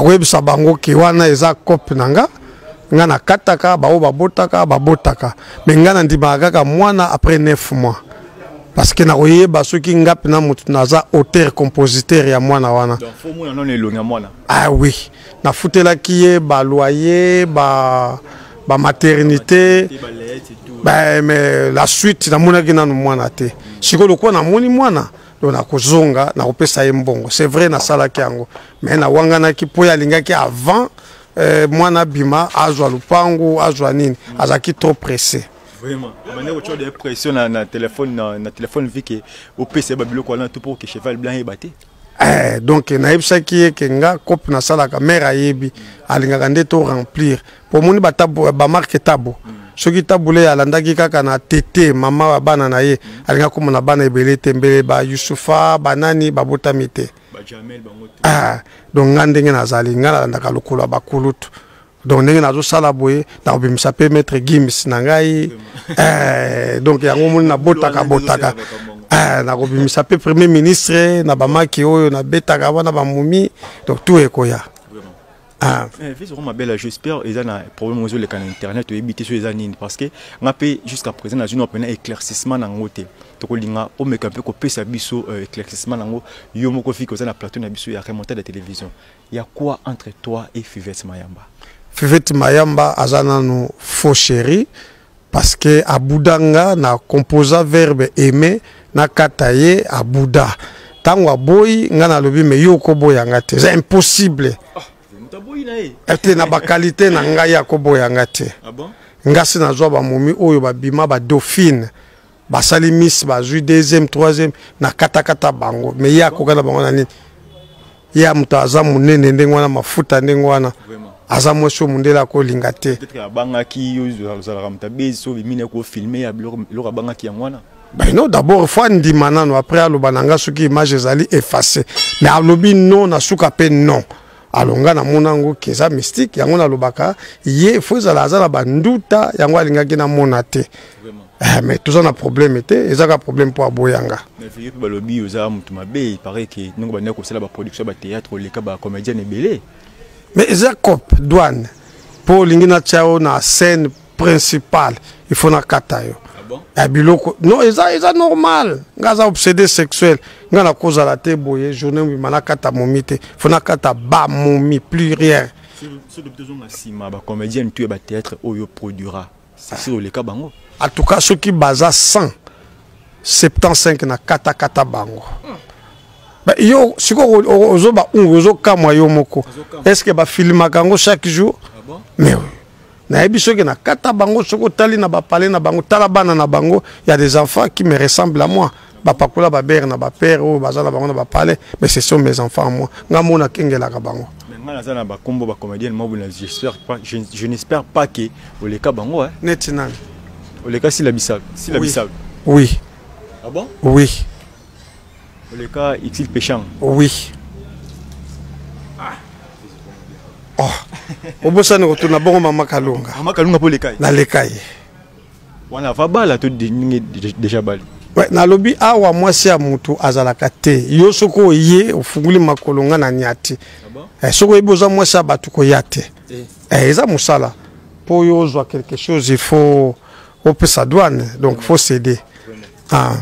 Nakoyebisa bango ke wana eza cope na nga, nga nakataka baoyo babotaka babotaka, me nga nandimaka kaka mwana après 9 mois, parce que nakoyeba soki nga mpena moto naza auteur compositeur ya mwana wana. Ah oui, nafutelaki ye baloyer, ba bamaternité ba, mais la suite namonaki nanu mwana te. Sikoyo lokola namoni mwana, donc nakozonga, nakopesa ye mbongo. C'est vrai, nasalaki yango, mais nawanganaki mpo ye alingaki avant mwana abima, azwa lupangu, azwa nini, azalaki trop pressé. Vraiment, bande kotia de pression na téléphone, na téléphone, vu que opesa ye babiloko wana tout pour que Cheval Blanc yeba te. Donc nayebisaki ye ke nga cope nasalaka, mare ayebi, alingaka nde to remplir po omoni bamarke tabo. Soki tabule alandaki kaka na tete mama ya bana na ye, alingaki komona bana ebele te, mbele bayusufa banani babotami te. Ah, donc nga ndenge nazali, nga nalandaka lokolo ya bakulutu. Donc ndenge nazosala boye, nakobimisa mpe Maître Gims na ngai. Donc yango omoni nabotaka botaka, nakobimisa mpe premier ministre na bamaki oyo nabetaka wana bamumi, donc tout ekoya. Ah. Fils Mabela, j'espère eza na problème ozoleka na internet, oyebi te so eza nini, parce que nga mpe jusqu'à présent nazwi na mpena éclaircissement nango te. Tokolinga omeka mpe kopesa biso éclaircissement nango yo moko, fiki oza na plateau na biso ya remontade de télévision. Ya quoi entre toi et Fivette Mayamba? Fivette Mayamba aza nanu faux chéri, parce que abudanga na composa verbe aimer, nakata ye, abuda. Ntango aboyi nga, nalobi: "Me yo okoboyanga te, eza impossible." Ete na baqualité na ngai, akoboyanga te. Ah bon? Nga si nazwa bamomi oyo babima badauphine, basali miss, bazwi deuxième, troisième, na katakata bango, me ye akoka na bango na nini? Ye ya moto aza monene ndenge wana, mafuta ndenge wana, aza mwasi oyo mondele akolinga te. Peut-être abangaki yo ozalaka moto abezi, so obimi kofilme ya biloko, abangaki yango wana. Ben non, d'abord faut andima nano, après aloba na nga soki image ezali effacé. Mais alobi non, na suka mpe non. Alors nga namona yango ke eza mystique. Yango nalobaka ye faut ezala aza na banduta, yango alingaki namona te. Mais toza na problème te, eza kaka problème mpo aboyanga. Mais yo mpe balobi oza moto mabe, il paraît que ndenge bandaki kosala baproduction ya bathéâtre, oleka bacomédienne ebele. Mais eza cope douane, mpo olingi natia yo na scène principale, il faut nakata yo. Ah bon? Ya biloko non, eza normal. Nga aza obsédé sexuel, nga nakozala te boye journée mobima nakata momi te, faut nakata bamomi pluriel. So tozonga nsima, bacomédienne tu ya bathéâtre oyo produira, c'est sûr oleka bango. En tout cas, soki baza 100, 75 na katakata bango. Yo sikoyo ozoba ungu, ozokamwa yo moko. Est ce que bafilmaka yango chaque jour? Ah bon? Mais oui, nayebi soki na kata bango. Soki otali na bapale na bango, tala bana na bango, ya des enfants qui me ressemblent à moi, bapakola babere na bapere oyo baza na bango na bapale, mais ce sont mes enfants à moi. Nga mo nakengelaka bango. Mais nga naza na bakombo bacomédienne moko, j'espère pas, je n'espère pas que oleka bango, hein. Neti nani? Oleka Sila Bisalo, Sila Oui. Bisalo? Oui. Ah bon? Oui. Oleka Exil Péchang? Oui. Oh, obosani kotuna bongo Mama Kalunga. Mama Kalunga mpo oleka ye? Naleka ye. Wana ava bala to ndenge déjà bali? Ouais, nalobi awa mwasi ya motu azalaka te. Yo soki oye, ofunguli makolo, nga na nia te. Ah bon? Soki oyebi oza mwasi ya bato, koya te. Eza mosala mpo oyo ozwa quelque chose, il faut opesa douane, donc faut céder. Ah.